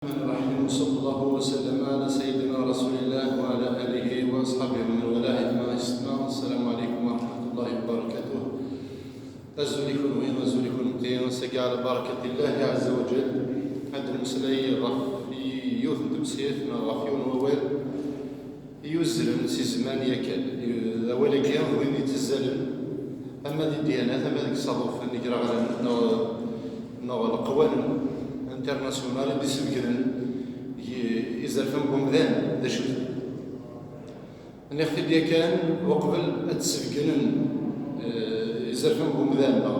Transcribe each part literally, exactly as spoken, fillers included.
الرحمن الرحيم، وصلى الله وسلم على سيدنا رسول الله وعلى آله وأصحابه ومن والاه، أجمعين. السلام عليكم ورحمة الله وبركاته. Azul-ikenwi, azul-ikenwi, ass-agi ɛla barakat Llah ɛazza wa jall. Ad d-nemmeslay ɣef yiwet n temsirt neɣ ɣef yiwen n wawal yuzzlen si zzman yakan. Awal-agi d win yettazzalen ama di ddyanat, ama deg isaḍufen igraɣlen neɣ, neɣ leqwanen international i d-isbegnen i-, izerfan n wemdan d acu-ten. Nniɣ-t-id yakan uqbel ad d-sbegnen, eh, izerfan n wemdan, neɣ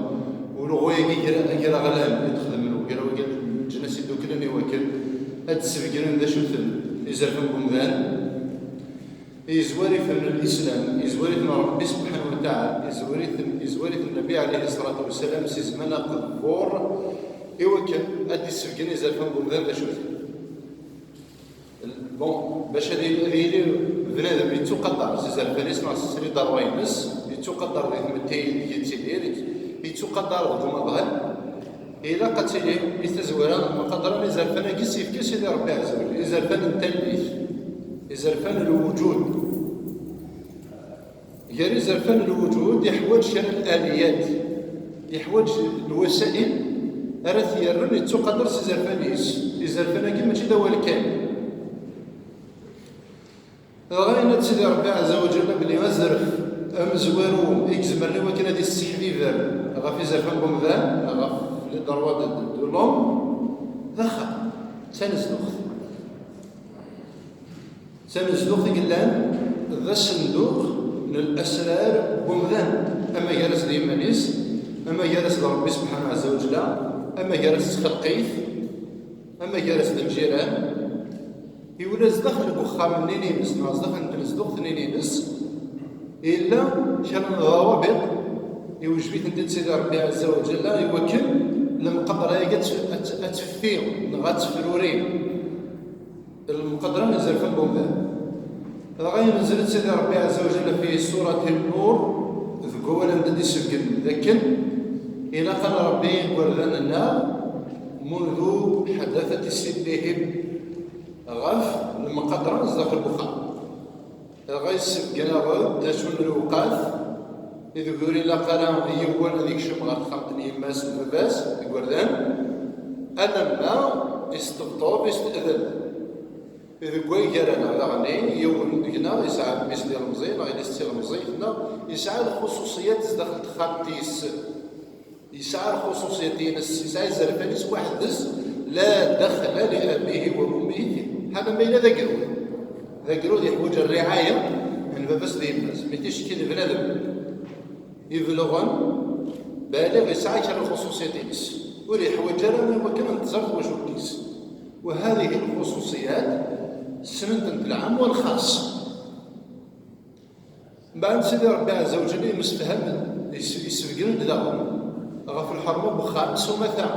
ulɣu-agi agra-, agraɣlan i d-xedmen, ugraw-agi n leǧnas idduklen i wakken ad d-sbegnen d acu-ten izerfan n wemdan. Yezwar-iten Lislam, yezwar-iten Ṛebbi subḥanahu wa taɛala, yezwar-iten, yezwar-iten Nnbi ɛalayhi ṣṣalatu wassalam si zzman aqbur, i wakken ad d-issebgen izerfan n wemdan d acu-ten. Bon, bac ad yili, ad yili bnadem yettuqadar s izerfan-is neɣ s srid ṛṛay-ines, yettuqadar di tmetti ideg yettidir, yettuqadar deg umaḍal, ilaq ad tili i tazwara lemqadra n izerfan-agi s yefka Sidi Ṛebbi ɛazza wa jall, izerfan n tallit, izerfan n lwuǧud. Gar izerfan n lwuǧud, yeḥwaǧ kra n laliyat, yeḥwaǧ lwasail ara t-yerren yettuqader s izerfan-is. Izerfan-agi mačči d awal kan. Dɣa yenna-d Sidi Ṛebbi ɛazza wa jalla belli azref amezwaru i izemren i wakken ad isseḥbiber ɣef izerfan n wemdan, ɣef les droits de, de, de l'homme, d axxam, d tanezduɣt. D tanezduɣt i yellan d asenduq n lasrar n wemdan, ama gar-as d yiman-is, ama gar-as d Ṛebbi subḥanahu ɛazza wa jalla, ama gar-as d txelqit, ama gar-as d lǧiran. Iwla zdaxel n uxxam-nni-ines, neɣ zdaxel n tnezduɣt-nni-ines, yella kra n ḍawabiṭ, iwjeb-itent-id Sidi Ṛebbi ɛazza wa jalla, i wakken lemqadra-agi ad t-, ad t-, ad tefti, neɣ ad tefruri lemqadra n izerfan n wemdan. Dɣa yenzil-d Sidi Ṛebbi ɛazza wa jalla fi surat Nnur, deg wawal anda d-isebgen d akken ilaq ad nṛebbi igerdan-nneɣ منذ حداثة سنهم, ɣef lemqadra n zdaxel n uxxam. Dɣa yessebgen-aɣ-d d acu n lewqat ideg ur ilaq ara yiwen ad ikcem ɣer texxamt n yemma-s d baba-s, igerdan, alamma yesṭebṭeb, yesteqdem. Deg way gar-aneɣ daɣen, yiwen deg-neɣ yesɛa mmi-s d ilemẓi, neɣ yelli-s d tilemẓit, neɣ yesɛa lxuṣuṣiyat zdaxel texxamt-is. Yesɛa lxuṣuṣiyat-ines, yesɛa izerfan-is weḥd-s, la daxla li abihi wa ummihi fihi. Ḥala ma yella d agrud. D agrud yeḥwaǧ rriɛaya n baba-s d yemma-s. Mi ticki d bnadem ibelɣen, baliɣ, yesɛa kra n lxuṣuṣiyat-ines. Ur yeḥwaǧ ara i wakken ad t-tẓer twacult-is. Wa hadihi lxuṣuṣiyat ssnen-tent lɛam wa lxaṣ. Mbeɛd Sidi Ṛebbi ɛazza wa jalla yemsefham, yes-, yessebgen-d daɣen ɣef lḥerma n wexxam s umata.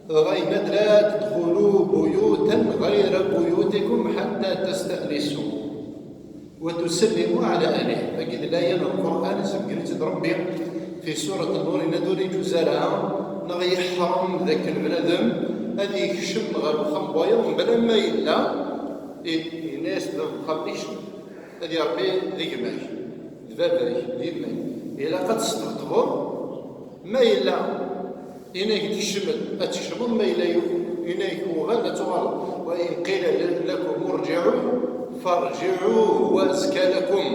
Dɣa yenna-d: لا تدخلوا بيوتا غير بيوتكم حتى تستأنسوا وتسلموا على أهلها. Tagi d laya n Lqur'an, isebgen-itt-id Ṛebbi fi surat Nnur, yenna-d ur iǧuz ara neɣ yeḥṛem d akken bnadem ad yekcem ɣer uxxam n wayeḍ mebla ma yella i-, yenna-yas d axxam n yekcem. Ad yerbi d gma-k, d baba-k, d yemma-k. Ilaq ad tesṭebṭbeḍ. Ma yella inag tkecmeḍ, ad tkecmeḍ, ma yella yu-, inag uɣal, ad tuɣaleḍ. وإن قيل لكم ارجعوا فارجعوا هو أزكى لكم.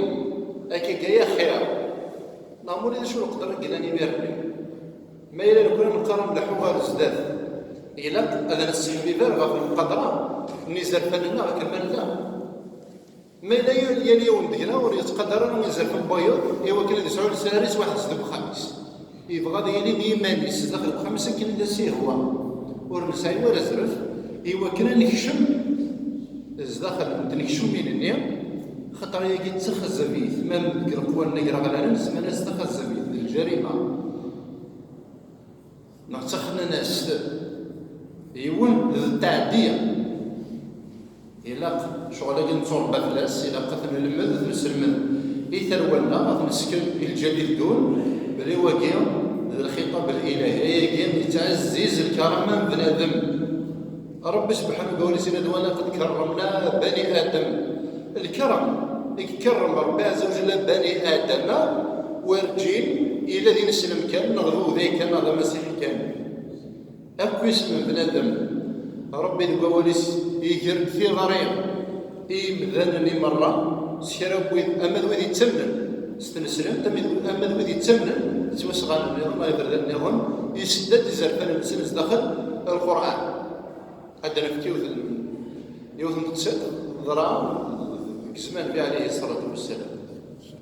Akka-agi ay axir. Neɣ ma ulac, d acu leqder i yellan imir-nni? Ma yella nekkni neqqar ad nleḥḥu ɣer zdat, ilaq ad nesseḥbiber ɣef lemqadra n izerfan-nneɣ akken ma nella. Ma yella yal, yal yiwen deg-neɣ ur yettqadar ara izerfan n wayeḍ, i wakken ad yesɛu lesrar-is weḥd-s deg uxxam-is. Yebɣa ad yili d yiman-is zdaxel n uxxam-is akken i as-yehwa. Ur nesɛi wara azref i wakken ad nekcem zdaxel n tnekcumin-nni, xaṭer ayagi d taxazabit, ma deg leqwanen agraɣlanen semman-as taxazabit, d lǧarima. Neɣ d taxnanast, yiwen d ttɛeddiya. Ilaq ccɣel-agi netturebba fell-as, ilaq ad t-nelmed, ad t-nesselmed i tarwa-nneɣ, ad t-nesken i lǧal iteddun, belli wagi d lxiṭab ilahi, ayagi yettɛezziz lkarama n bnadem. Ṛebbi subḥanahu wa taɛala yenna-d: "Wa laqad karramna bani Adam." Lkerm, ikerrem Ṛebbi ɛezza wa jalla bani Adam, werǧin yella d ineslem kan, neɣ d uday kan, neɣ d amasiḥi kan. Akk isem n bnadem, Ṛebbi deg wawal-is iger-d tiɣri i yimdanen i merra, s kra n wid, ama d wid yettamnen s tneslemt, ama d, ama d wid yettamnen s wasɣanen nniḍen neɣ iberdan nniḍen, yessedda-d izerfan-nsen sdaxel Lqur'an. Ad d-nefk yiwet n, yiwet n teqsiṭ teḍra deg zzman Nnbi ɛalayhi ṣṣalatu wassalam.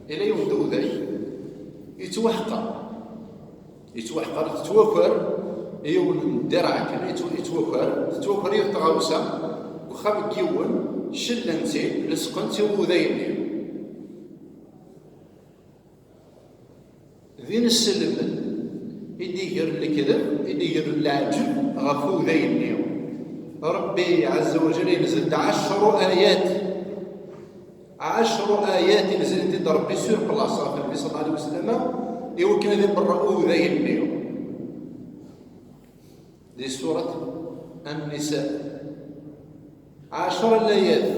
Yella yiwen n uday yettwaḥqer. Yettwaḥqer, tettwaker yiwen n dderɛ kan, yettw-, yettwaker, tettwaker yiwet tɣawsa deg uxxam n yiwen, cellen-tt-id, lesqen-tt i wuday-nni. D ineslem i d-igren lekdeb, i d-igren leɛǧeb ɣef wuday-nni. Ṛebbi ɛezza wa jalla yenzel-d ɛecru ayat. Ɛecru ayat i nezlent-id Ṛebbi sur place ɣef Nnbi ṣalla Llahu ɛalayhi wa sallam, i wakken ad iberreɛ uday-nni. Di surat An-Nisa. Ɛecra layat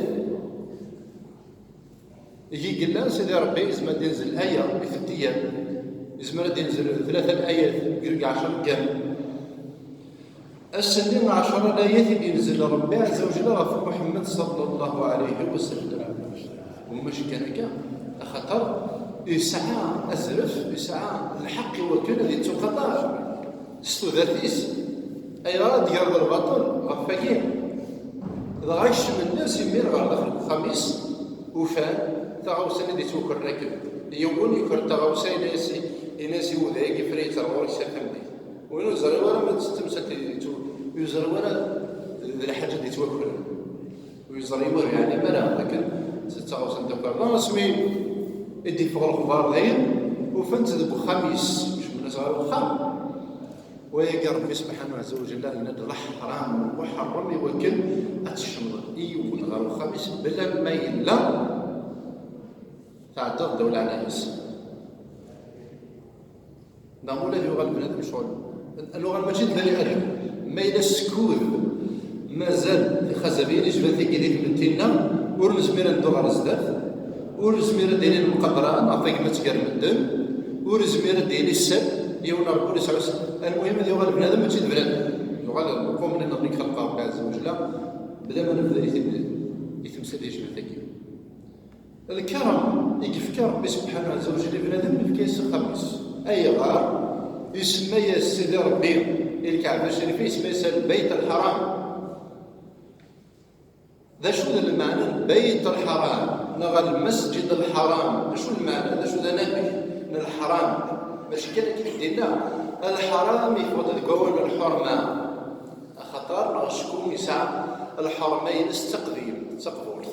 i yellan, Sidi Ṛebbi yezmer ad yenzel aya i tent-iyyam. Yezmer ad yenzel tlata layat deg ɛecra n yiyyam. Ass-nni ɛecra layat i d-yenzel Ṛebbi ɛezza wa jalla ɣef Muḥemmed ṣalla Llahu ɛalayhi wa sallam. U mačči kan akka, axaṭer yesɛa azref, yesɛa lḥeqq i wakken ad yettuqader s tudert-is. Ayɣer ad d-yerr lbaṭel ɣef wagi? Dɣa kecmen-d s imir ɣer daxel n uxxam-is, ufan taɣawsa-nni d-yettwakren akken. Yiwen yuker taɣawsa, yenna-yas i, yenna-yas i wuday-agi: "Ffer-iyi-tt ɣur-k s tameddit." Win ur yeẓri wara ma d temsalt i d-yettw-, ur yeẓri wara d lḥaǧa d-yettwakren. Ur yeẓri wara, yeɛni, ma ara akken d taɣawsa n takerḍa. Asmi i d-iffeɣ lexbar dayen, ufan-tt deg uxxam-is, kecmen-as ɣer uxxam. Wayagi Ṛebbi subḥanahu ɛezza wa jalla yenna-d: "D aḥram, muḥerrem i wakken ad tecmeḍ i yiwen ɣer uxxam-is bla ma yella tɛeddaḍ ddaw leɛnaya-s." Neɣ ula d yuɣal bnadem ccɣel. Ad nuɣal mačči d bani Adam. Ma yella skud mazal tixazabiyin ijban tigi di tmetti-nneɣ, ur nezmir ad neddu ɣer zdat, ur nezmir ad d-yili lemqadra neɣ tagmat gar medden, ur nezmir ad d-yili ssad, yiwen Ṛebbi ur yesɛi ssad. Almuhim, ad yuɣal bnadem mačči d bnadem. Yuɣal lqum-nni neɣ mi ixelq Ṛebbi ɛezza wa jalla, bla ma nebder i tim-, i temsal ijban tagi. Lkerm i yefka Ṛebbi subḥanahu ɛezza wa jalla i bnadem, yefka-yas axxam-is. Ayɣer? Isemma-yas Sidi Ṛebbi i Lkaɛba Crifa, isemma-yas Lbayt Lḥaram. D acu d lmeɛna n Lbayt Lḥaram neɣ Lmasǧid Lḥaram? D acu lmeɛna, d acu d anamek n lḥaram? Mačči kan akken i d-yenna, lḥaram yeffeɣ-d deg wawal n lḥurma. Axaṭer neɣ acku yesɛa lḥurma-ines d taqdimt, d taqburt.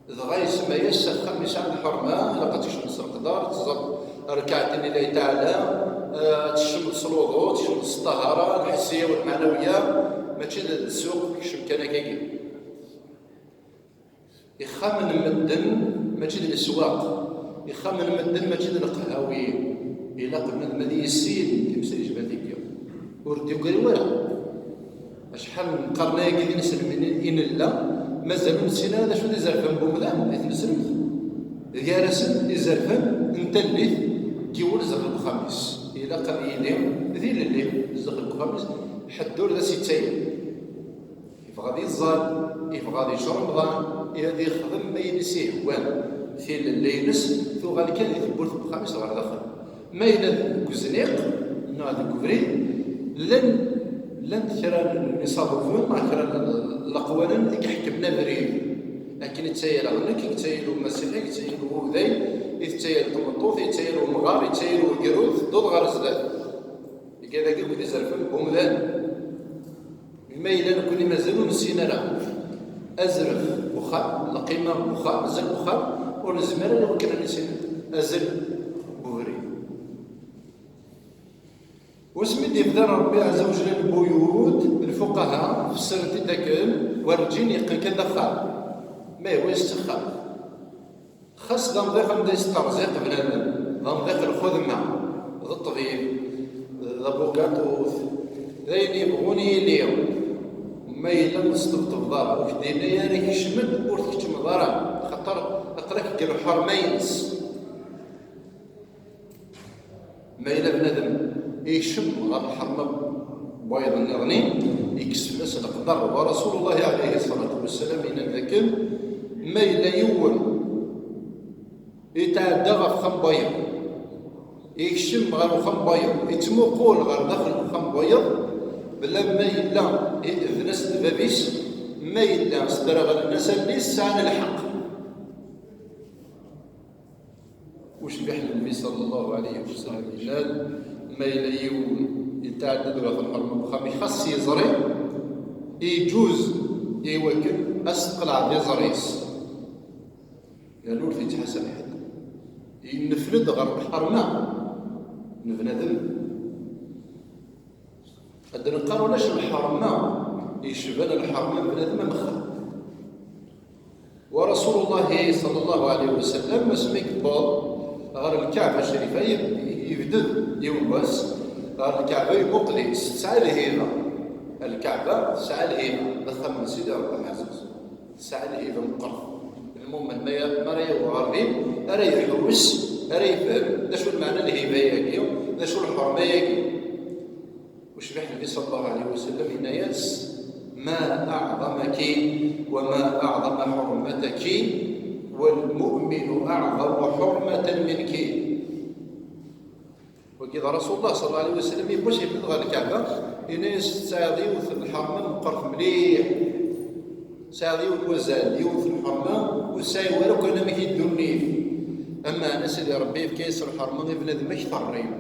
Dɣa isemma-yas axxam yesɛan lḥurma, ilaq ad tekcem s leqder, ad teẓẓad rrkaɛtin lillahi taɛala, eh, ad tekcem s lwuḍu, ad tekcem s ṭṭahara lḥessiya walmeɛnawiya, mačči d, d ssuq, tekcem kan akkagi. Ixxamen n medden mačči d leswaq, ixxamen n medden mačči d leqhawi, ilaq bnadem ad yissin timsal ijban tigi. Ur d-yugri wara. Acḥal n qqaren ayagi d ineslmen i nella, mazal ur nessin ara d acu d izerfan n umdan di tneslemt. Gar-asen izerfan n tallit n yiwen zdaxel n uxxam-is. Ilaq ad yili d ilelli zdaxel n uxxam-is, ḥedd ur d as-yettayer. Yebɣa ad iẓẓal, yebɣa ad yečč Remḍan, ad yexdem ayen i s-ihwan. Tilelli-ines tuɣal kan di tewwurt n uxxam-is ɣer daxel. Ma yella deg uzniq neɣ deg ubrid, llan, llan kra n isaḍufen neɣ kra n leqwanen i iḥekmen abrid. Akken i ttayaleɣ nekk, i yettayal umasiḥi, i yettayal uday, i tettayal tmeṭṭut, i yettayal umɣar, i yettayal ugrud, tedduḍ ɣer zdat. Igad-agi akk d izerfan n umdan. Ma yella nekkni mazal ur nessin ara azref n uxxam, lqima n uxxam, azal n uxxam, ur nezmir ara i wakken ad nissin azal n ubrid. Wasmi d-yebda Ṛebbi ɛezza wa jalla lbuyut, lfuqaha fessren-t-id akken werǧin yeqqen kan d axxam, ma yehwa-yas d taxxamt. Xas d amḍiq anda yesteṛẓiq bnadem, d amḍiq lxedma, d ṭṭbib, d abugaṭut, d ayen yebɣun yili, Ma yella ur tesṭebṭbeḍ ara, ur k-d-yenna ara kcem-d, ur tkeččmeḍ ara, xaṭer aql-ak deg lḥerma-ines. Ma yella bnadem yekcem ɣer lḥerma n wayeḍ nniḍen, yekkes fell-as leqder. Wa Rasulullah alayhi ṣṣalatu wassalam yenna-d dakken ma yella yiwen yetɛedda ɣef uxxam n wayeḍ, yekcem ɣer uxxam n wayeḍ, yettmuqul ɣer daxel n uxxam n wayeḍ, bla ma yella i-, d nas d bab-is, ma yella sderɣlen-as allen-is, sɛan lḥeqq. Ucbiḥ Nnbi ṣalla Llahu ɛalayhi wa sallam yenna-d, ma yella yiwen yetɛedda-d ɣef lḥerma n uxxam-ik, xas yeẓri, iǧuz i wakken ad s-teqleɛ d iẓri-s. Yerna ur t-yettḥasab ḥedd. Yennefled ɣer lḥerma n bnadem. Ad d-neqqar ulac lḥerma yecban lḥerma n bnadem am axxam. Wa Rasulullah ṣalla Llahu ɛalayhi wa sallam, asmi yewweḍ ɣer Lkaɛba Crifa, yeb-, yebded yiwen wass ɣer Lkaɛba, yemmuqel-itt, tesɛa lhiba. Lkaɛba tesɛa lhiba, d axxam n Sidi Ṛebbi Ɛziz. Tesɛa lhiba meqqret. Lmumen ma ya-, mi ara yaweḍ ɣer din, ara yeḥwes, ara yefhem d acu lmeɛna lhiba-agi, d acu lḥerma-agi. Ucbiḥ Nnbi ṣalla Llahu ɛalayhi wa sallam yenna-yas: "Ma aɛḍamaki wa ma aɛḍama ḥurmataki, wal mu'minu aɛḍamu ḥurmatan minki." Wagi d Rasulullah ṣalla Llahu ɛalayhi wa sallam, yewwi-as yebded ɣer Lkaɛba, yenna-yas: "Tesɛiḍ yiwet n lḥerma meqqret mliḥ, tesɛiḍ yiwen wazal, yiwet n lḥerma ur tesɛi wara akk anamek i ddunit. Ameɛna Sidi Ṛebbi yefka-yas lḥerma i bnadem akteṛ-im."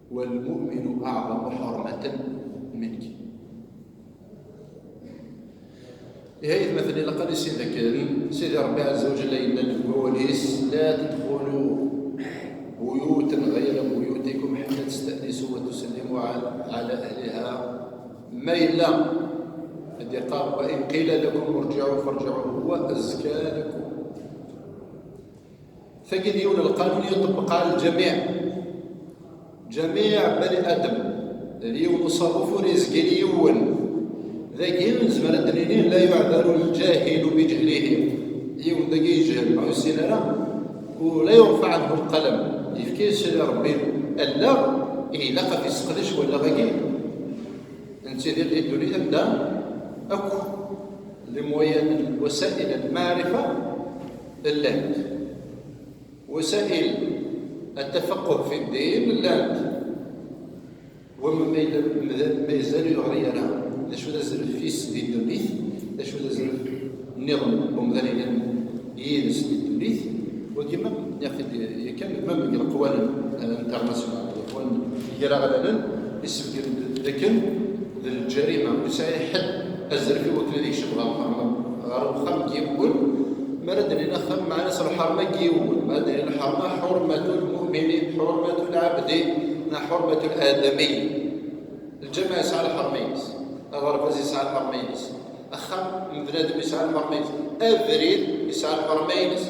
"والمؤمن أعظم حرمة منك." Ihi aytmaten, ilaq ad nissin dakken Sidi Ṛebbi ɛazza wa jalla yenna-d deg wawal-is: "لا تدخلوا بيوتا غير بيوتكم حتى تستأنسوا وتسلموا على، على أهلها." Ma yella ad d-iqqar: "وإن قيل لكم ارجعوا فارجعوا هو أزكى لكم." Tagi d yiwen lqanun yeṭbeq ɛla lǧamiɛ. Ǧamiɛ bani Adem. D yiwen usaḍuf ur yezgil yiwen. Dagi nezmer ad d-nini: "لا يعذر الجاهل بجهله." Yiwen dagi yejhel, ma ur yessin ara, ولا يرفع عنه القلم. Yefka-yas Ṛebbi allaɣ, ilaq ad t-yesseqdec wallaɣ-agi. Nettidir di ddunit anda akk les moyens, wasa'il al-ma'rifa llant, wasa'il at-tafaqquh fi ddin llant. Wamma ma yella umdan ma yezal ur yeɣri ara d acu d azref-is di ddunit, d acu d azref nniḍen n umdan yellan yid-s di ddunit. Wagi ma nniɣ-t-id yakan, ma deg leqwanen, eh, international, leqwanen gar-aɣlanen, isebgen-d dakken d lǧarima, ur yesɛi ḥedd azref i wakken ad yekcem ɣer lḥerma, ɣer uxxam n yiwen. Mi ara d-nini axxam, meɛna-s lḥerma n yiwen. Mi ara d-nini lḥerma, حرمة المؤمن، حرمة العبد، neɣ حرمة الآدمي. Lǧameɛ yesɛa lḥerma-ines, aɣerbaz yesɛa lḥerma-ines, axxam n bnadem yesɛa lḥerma-ines, abrid yesɛa lḥerma-ines.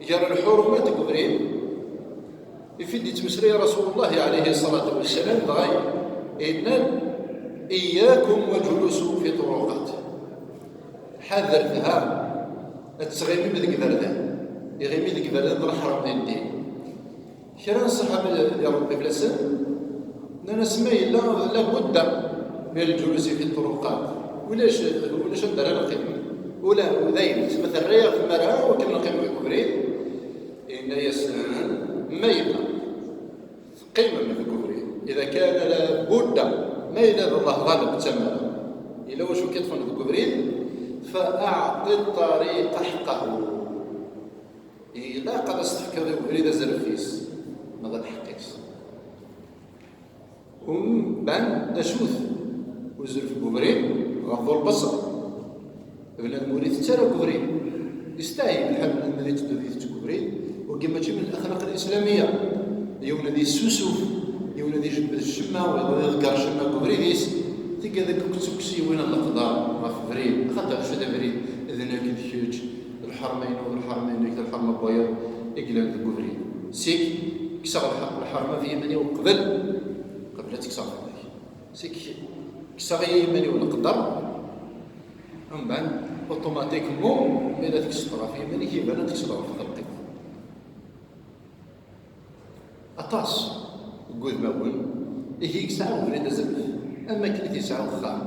Gar lḥurumat deg ubrid, ifi d-yettmeslay Rasulullah alayhi ṣṣalatu wassalam, dɣa yenna-d: "إياكم وجلوس في الطرقات." Ḥadret, ha, ad tettɣimim deg iberdan. Iɣimi deg iberdan d leḥram di ddin. Kra n ṣṣaḥaba, yerbeḥ fell-asen, nnan-as: "Ma yella la budda min al-julusi fi ṭṭuruqat." Ulac, ulac anda ara neqqim. Ula, dayen, tma terra-yaɣ tmara wakken neqqim deg ubrid. Yenna-yasen: "Ma yella teqqimem deg ubrid, إذا كان لا بد, ma yella d Allah ɣaleb d tamara, yella wacu k-iṭṭfen deg ubrid, فأعط الطريق حقه." Ilaq ad as-tefkeḍ i ubrid azref-is, neɣ lḥeqq-is. Umbeɛd, d acu-t uzref n ubrid? Ɣef ḍul basar. Bnadem ur itett ara deg ubrid. Yestahil lḥal bnadem ad iteddu ad itett deg ubrid. Wagi mačči min laxlaq lislamiya. Yiwen ad yessusuf, yiwen ad ijebbed ccemma, wayeḍ ad iḍegger ccemma deg ubrid-is. Tigad akk d tukksa yiwin leqder ɣef ubrid. Axaṭer acu d abrid? D nekk, d kečč, d lḥerma-inu, d lḥerma-inek, d lḥerma n wayeḍ i yellan deg ubrid. Sik, kkseɣ lḥ-, lḥerma ɣef yiman-iw qbel, qbel Sik kkseɣ i yiman-iw leqder, mbeɛd automatiquement ma yella tekkseḍ ɣef yiman-ik, iban ad tekkseḍ ɣef lxelq-ik. Aṭas n wudmawen, ihi yesɛa ubrid azref, am wakken i t-yesɛa uxxam,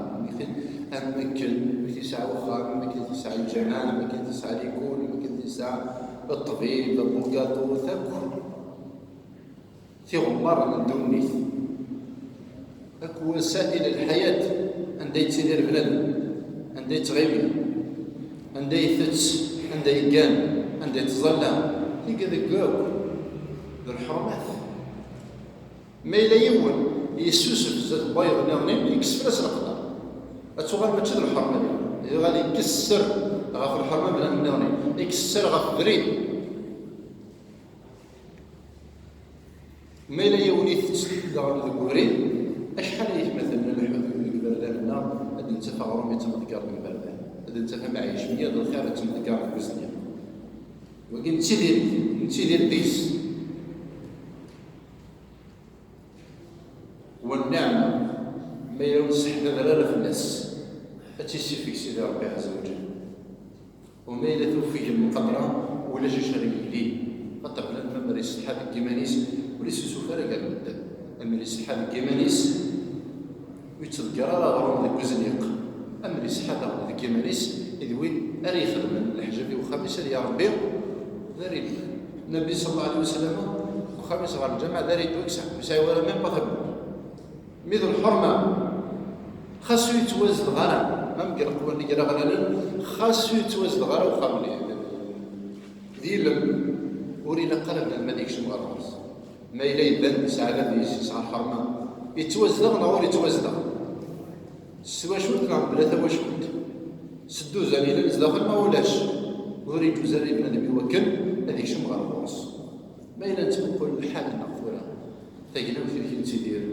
am wakken i t-yesɛa uxxam, am wakken i t-yesɛa lǧameɛ, am wakken i t-yesɛa likul, am wakken i t-yesɛa ṭṭbib, abugaṭu, akk tiɣemmar n ddunit, akk wasa'il lḥayat, anda yettidir bnadem, anda yettɣimi, anda itett, anda yeggan, anda yettẓalla, tigad deg akk d lḥurmat. Ma yella yiwen yessusef zdat n wayeḍ nniḍen, yekkes fell-as leqder. Ad tuɣal mačči d lḥurma, yuɣal yekkes sser ɣef lḥurma n bnadem nniḍen, yekkes sser ɣef ubrid. Ma yella yiwen itett daɣen deg ubrid, acḥal ay atmaten n lḥudud deg iberdan-nneɣ, ad d-nettaf aɣrum yettemḍeggar deg iberdan, ad d-nettaf amɛic, meyya d lxir yettemḍeggar deg uzniq. Wagi nettidir, nettidir deg-s. Wa nneɛma, ma yella ur nesseḥfaḍ ara fell-as, ad tt-issifeg Sidi Ṛebbi Ɛezza wa Ǧell. Wama yella tufeg lmuqadra, ulac acu ara yili. Xaṭer bnadem amer isetḥa deg yiman-is, ur isusuf ara gar medden. Amer isetḥa deg yiman-is, ur yettḍeggar ara aɣrum deg uzniq. Amer isetḥa daɣen deg yiman-is, d win ara ixedmen leḥjab i uxxam-is, ad ya Ṛebbi, d arid. Nnbi ṣalla Llahu ɛalayhi wa sallam, deg uxxam-is ɣer lǧameɛ d arid, ur yesɛi, ur yesɛi wara même pas tawwurt. Mi d lḥerma, xas ur yettwazdeɣ ara, ma deg leqwanen igraɣlanen, xas ur yettwazdeɣ ara uxxam-nni d ilem, ur ilaq ara bnadem ad yekcem ɣer ɣur-s. Ma yella yebban yesɛa bab-is, yesɛa lḥerma, yettwazdeɣ neɣ ur yettwazdeɣ? S twacult neɣ mebla tawacult? S dduzan yellan zdaxel neɣ ulac? Ur iǧuz ara i bnadem i wakken ad yekcem ɣer ɣur-s. Ma yella nettmuqul lḥal-nneɣ tura, tagnawt ideg nettidir,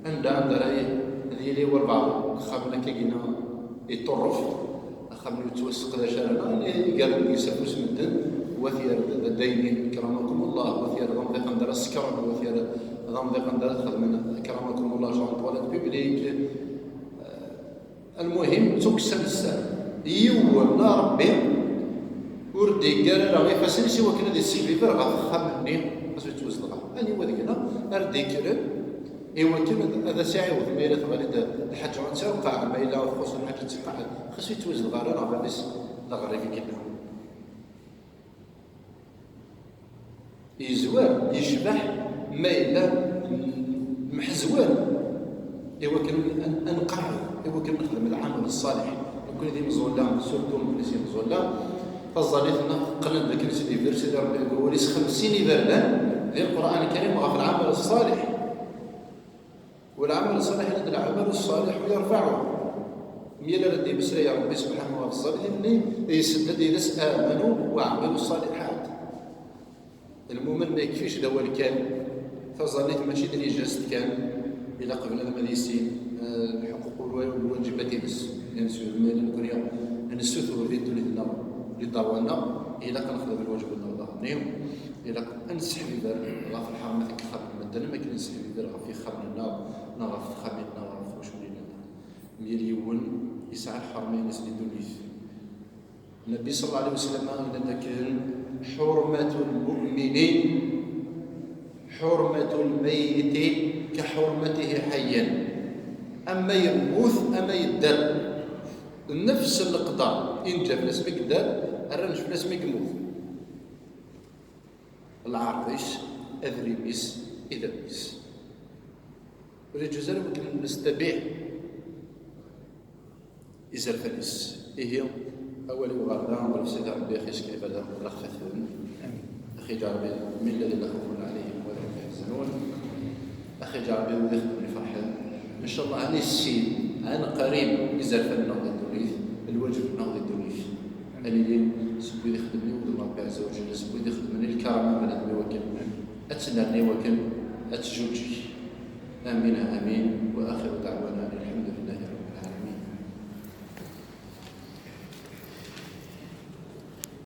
anda, anda ara y-, ad yili walbeɛḍ deg uxxam-nni akka gina yeṭṭurref, axxam-nni ur yettwasseqdac ara, neɣ igerrden deg-s afus medden, wa t-yerr d, d addaynin, akramakumullah, wa t-yerr d amḍiq anda ara sekren, wa t-yerr d amḍiq anda ara xedmen, akramakumullah, genre toilette publique. Lmuhim, d tukksa n sser. Yiwen, a Ṛebbi, ur d-yeggar ara ifassen-is i wakken ad yesseḥbiber ɣef uxxam-nni, xas ur yettwazdeɣ ara. Aniwa deg-neɣ ara d-yekkren i wakken ad, ad as-iɛiwed, ma yella teɣli-d lḥaǧa ad tt-ireqqeɛ, ma yella txuṣṣ lḥaǧa ad tt-iqeɛɛed, xas ur yettwazdeɣ ara, neɣ bab-is d aɣrib i yella. Yezwar, yecbeḥ, ma yella mḥezwar, i wakken ad, ad nqeɛɛed, i wakken ad nexdem lɛamal ṣṣaleḥ. Nekkni d imeẓẓuɣen-a, surtout nekkni s imeẓẓuɣen-a, taẓallit-nneɣ teqqen-d akken i s-d-yebder Sidi Ṛebbi deg wawal-is xemsin iberdan di Lqur'an Lkarim ɣef lɛamal ṣṣaleḥ. والعمل الصالح يزيد، العمل الصالح يرفعه. Mi ara d-yemmeslay Ṛebbi subḥanahu ɣef ẓẓallit-nni, yessedda-d yid-s: آمنوا وعملوا الصالحات. Lmumen ma yekfic d awal kan, taẓallit mačči d les gestes kan, ilaq bnadem ad yissin, eh, lḥuquq u lwajibat-ines. Bien sûr, ma yella nekkni nessutur di ddunit-nneɣ, di ddreɛ-nneɣ, ilaq ad nexdem lwaǧeb-nneɣ daɣen. Ilaq ad nesseḥbiber ɣef lḥermat n yexxamen n medden, am akken nesseḥbiber ɣef yexxamen-nneɣ, neɣ ɣef texxamin-nneɣ, ɣef twacul-nneɣ. Yal yiwen yesɛa lḥerma-ines di ddunit. Nnbi ṣalla Llahu ɛalayhi wa sallam yenna-d akken: حرمة المؤمن حرمة الميت كحرمته حيا. Ama yemmut, ama yedder, nnefs n leqder i neǧǧa fell-as mi yedder, rran fell-as mi yemmut. Lɛerḍ-is, adrim-is, idammen-is. Ur yeǧuz ara wakken nestabiɛ izerfan-is. Ihi, awal-iw ɣer da, ɣef Sidi Ṛebbi, axi s lɛibada, la xaten. Axi yeǧɛel Ṛebbi من الذين لا خوف عليهم ولا هم يحزنون. Axi yeǧɛel Ṛebbi wid ixedmen iferḥen. Ncallah, ad nissin, ad neqrib izerfan-nneɣ di ddunit, lwaǧeb-nneɣ di ddunit. Ad nili seg wid ixedmen i wudem n Ṛebbi ɛezza wa ǧell, seg wid ixedmen i lkarama n bnadem i wakken ad tennerni, i wakken ad tǧuǧǧeg. آمين، آمين. وآخر دعوانا أن الحمد لله